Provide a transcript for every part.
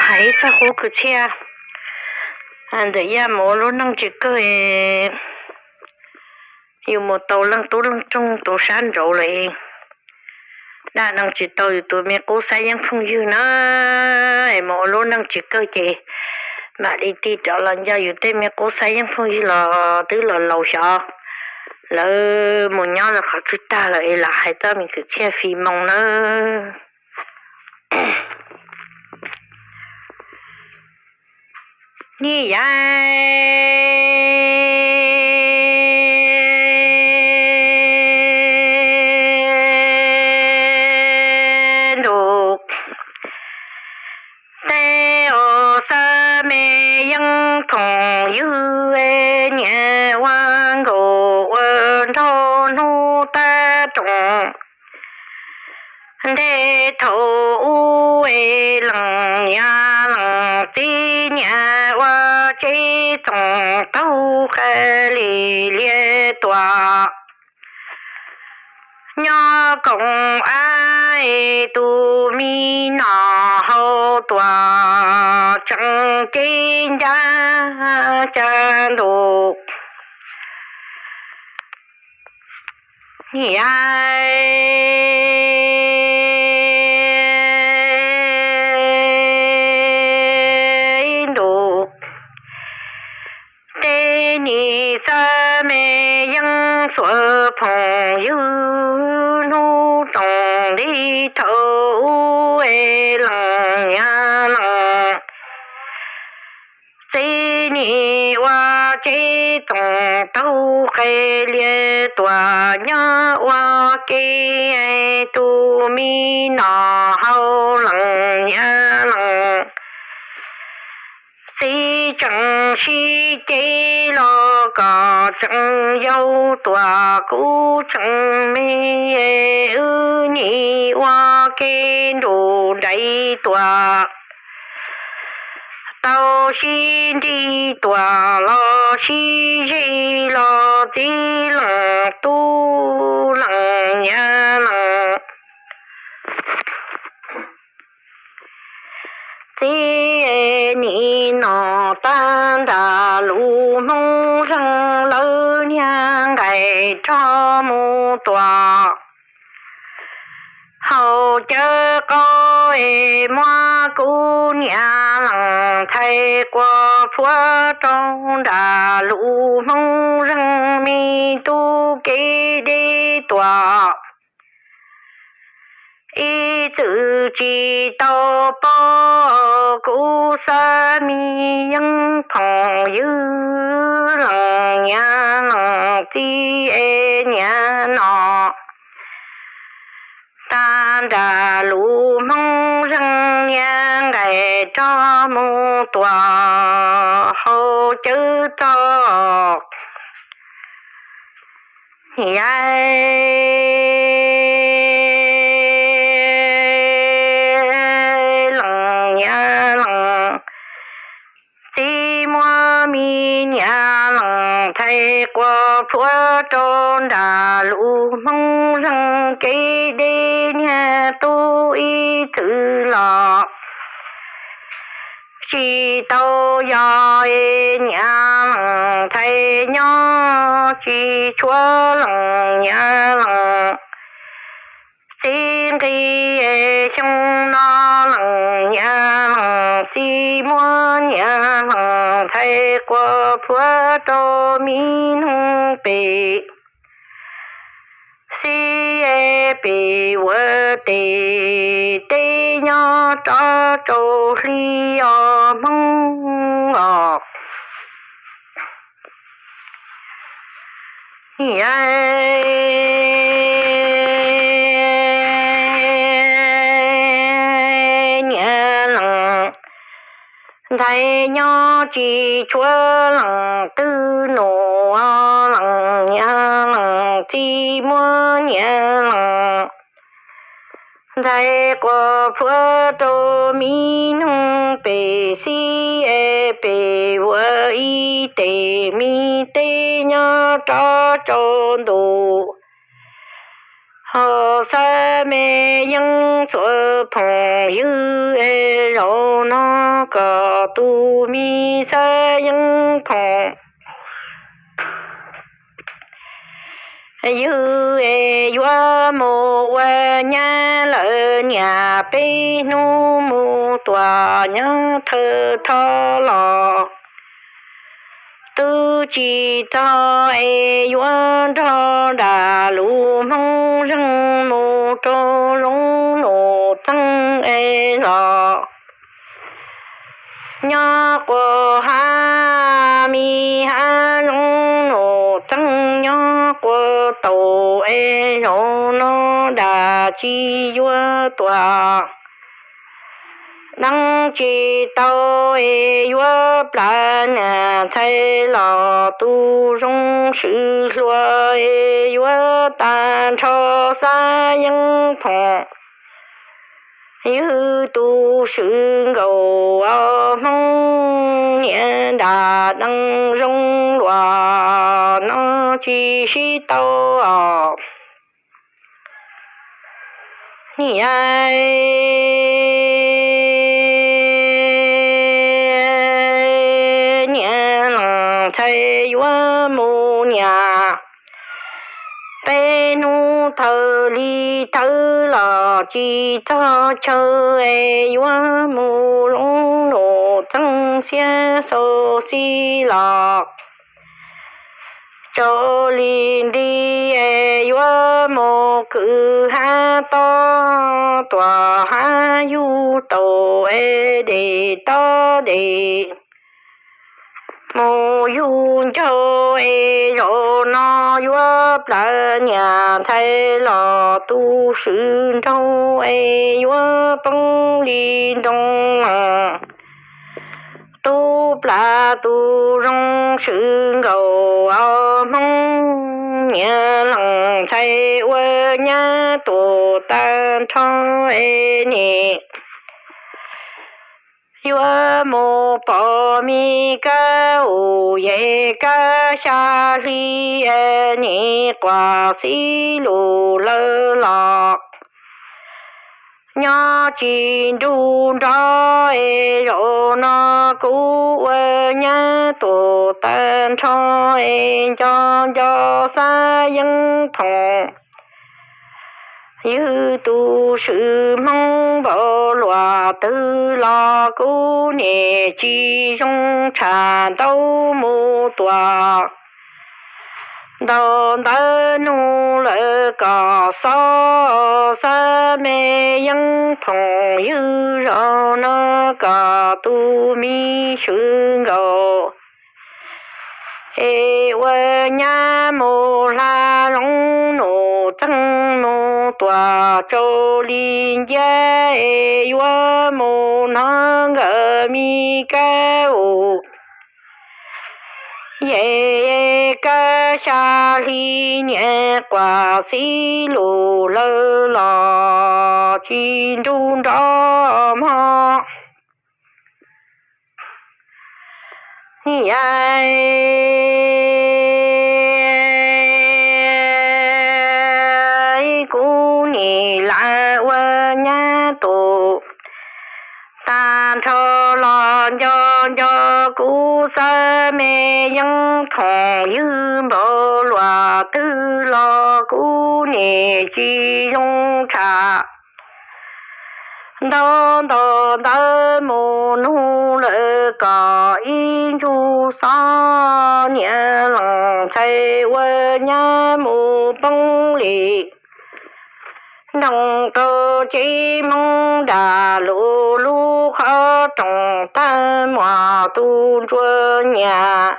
Ib txog qub kwv txhiaj, ntawm yaj mus ua lub neej tsis kawg, yus mus tau leej tub leej roog tu sab nraud lawm, dag neeg tsis tau yus tus me qub xab yeeb phooj ywg na, mus ua lub neej tsis kawg ces mam li tig rov los nco yus tej me qub xab yeeb phooj ywg los twb los laus xyov lawv mus nyob rau qhov twg tag lawm es lam hais txog me kwv txhiaj fim moo nawb. Niam yau ntuj, tej uas xab me yeeb phooj ywg, niam ua nkaus ua nraug hnub tag rooj. Nte thaum ub es leej niam leej txiv, niam ua tsev txoos taug qab li liab tuam, nyob koom ab es tus me nom hau tuam tseem cev ncaj caj ntuj. Niam ntuj, tej niam xab me yeeb xuam phooj ywg, hnub rooj nti thaum ub es leej niam leej txiv, niam ua tsev txoos taug qab li liab tuam, nyob ua ke tus me nom hau, leej niam leej txiv tseem sib ceg los kom tseem yau tuam, kuv tseem me wb nim ua ke nrug nraim tuam, tau sib nrig tuam los sib zeg los txiv leej tub leej niam leej txiv, nim no tag nrho lub Hmoob Zeeg lawv niag nqaij rog mus tuam, hauv cawv qaub es muab kuv niam leej ntxhais quas plhuav rau nram lub Hmoob Zeeg me tub kev deb tuam. Ib txwm tsis tau paub kuv xab me yeeb phooj ywg, leej niam leej txiv, niam no tag nrho lub Hmoob Zeeg niag nqaij rog mus tuam, hauv cawv txog yaj leej niam leej txiv, muab me niam leej ntxhais quas plhuav rau nram lub Hmoob Zeeg kev deb niag tub ib txwm los tsis tau yog niam leej ntxhais nyob tsis tshuav leej niam leej txiv nqi. Xyoo no leej niam leej txiv muab niam leej ntxhais quas plhuav rau me noog pem xib pem ua tes teb nyob rov rau hli os Hmoob os. Niam leej ntxhais nyob tsis tshuav leej twg nus, leej niam leej txiv muab niam leej ntxhais quas plhuav rau me noog pem xib pem ua ib tes me teb nyob rov rau ntu Ho Xab Me Yeeb txhua phooj ywg es zaum no kom tus me Xab Yeeb phooj ywg es yuav mus ua nyab lawm niam, peb hnub mus tuam nyob thawj thoj los twb tsis txog es yuav nrog dam lus Hmoob zeeg mus rau Zoov Num Txeeg es los nyob quas hav, mi hav Zoov Num Txeeg nyob quas taus es zaum no dam tsis yuav tuam deeb tsis tau es yuav plam niam ntxhais los tus zoo swm hluas es yuav tag nrho Xab Yeeb phooj ywg tus swm nkaus os Hmoob niam, dam neeg zoo luag no tsis sib tau os. Niam, niam leej ntxhais yuav mus niam, peb hnub thawj li thawj los tsis txog chaw es yuav mus Zoov Num Txeeg xiab xau xib los tsaus li nti es yuav mus kwv hav tob tuam hav yug taus es dem tob dem mus yug ncauj es zaum no yuav plam niam ntxhais los tus swm nraug es yuav poob li nroo lees. Tub plam tus zoo swm nkaus os Hmoob niam, leej ntxhais ua nyab tuam tag nrho es nim yuav mus pom mi kab us yem kab xya hli es nim quas xib lus lawm los nyob tsis nrug nrov es zaum no kuv ua nyab tuam tag nrho es nco nco Xab Yeeb phooj ywg tus swm Hmoob npaum luaj twg los kuv nim tsis zoo tshaj ntau mus tuam ntau ntawv nug lawm kom xob Xab Me Yeeb phooj ywg zaum no kom tus me swm nkaus es ua nyab mus hla Zoov Num Txeeg mus tuam tsaus li nciab es yuav mus hnov nkawd mi kab us yem kab xya hli niam quas xib lus lawm los tsis nrug nrov mog. Niam, kuv nim lam ua nyab tus tag nrho los nco nco kuv Xab Me Yeeb phooj ywg npaum luaj twg los kuv nim tsis zoo tshaj ntau ntau ntawv mus nug lawm kom ib ntsug xob niam leej ntxhais ua nyab mus poob li nroo rau tsev Hmoob dam lus lub qhov rooj tag muaj tus ntsuag nyiam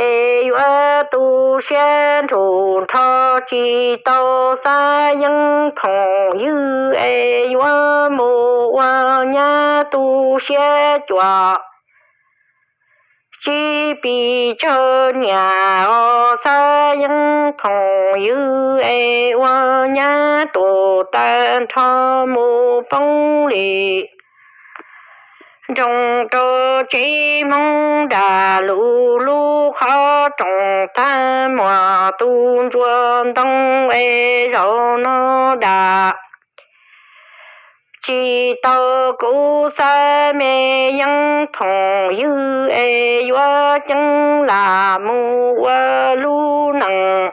es yuav tu siab nrug nrho tsis tau Xab Yeeb phooj ywg es yuav mus ua nyab tu siab cuam tsib pis tsawg niam os Xab Yeeb phooj ywg es ua nyab tuam tag nrho mus poob li Nroo rau tsev Hmoob nram lub lub qhov rooj tag muag tu ntsuag ntoo es zaum no nram tsis tau kuv xav me yeeb phoom ywg es yuav ceeb lam mus ua lub neej.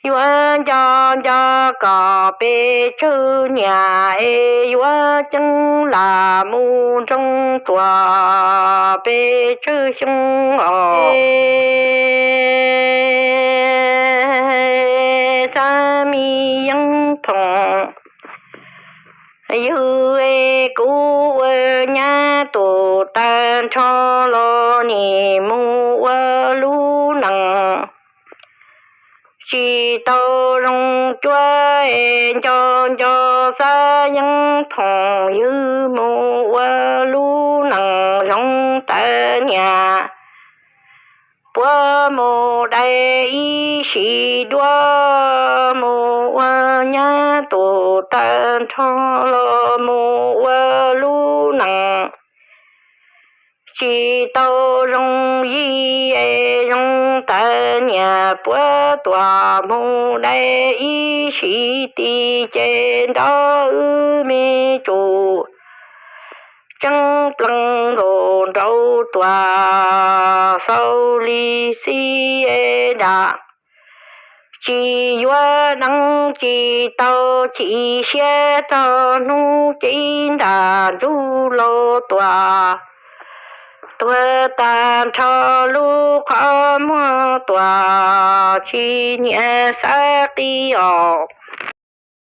Yuav nco nco kom pes tsawg niam es yuav ceeb lam mus nroo tuam pes tsawg xyoo os. Xav me yeeb phoom ywg es kuv ua nyab tus tag nrho los nim mus ua lub neej tsis tau zoo cuab es nco nco xav yeeb phoom ywg mus ua lub neej zoo tas niam. Puab mus dai ib sim duab mus ua nyab tus tag nrho los mus ua lub neej tsis tau zoo yig es zoo tas niam. Puab tuam mus dai ib sim tim ces nrov wb me tsuj tseeb pleev nkaus nraud tuam xaus li xij es nram tsis yuav deev tsis tau chim siab txog hnub cev nram ntsuj laus tuam tuag tag nrho lub qhov muag tuam tsis niam xav qi os.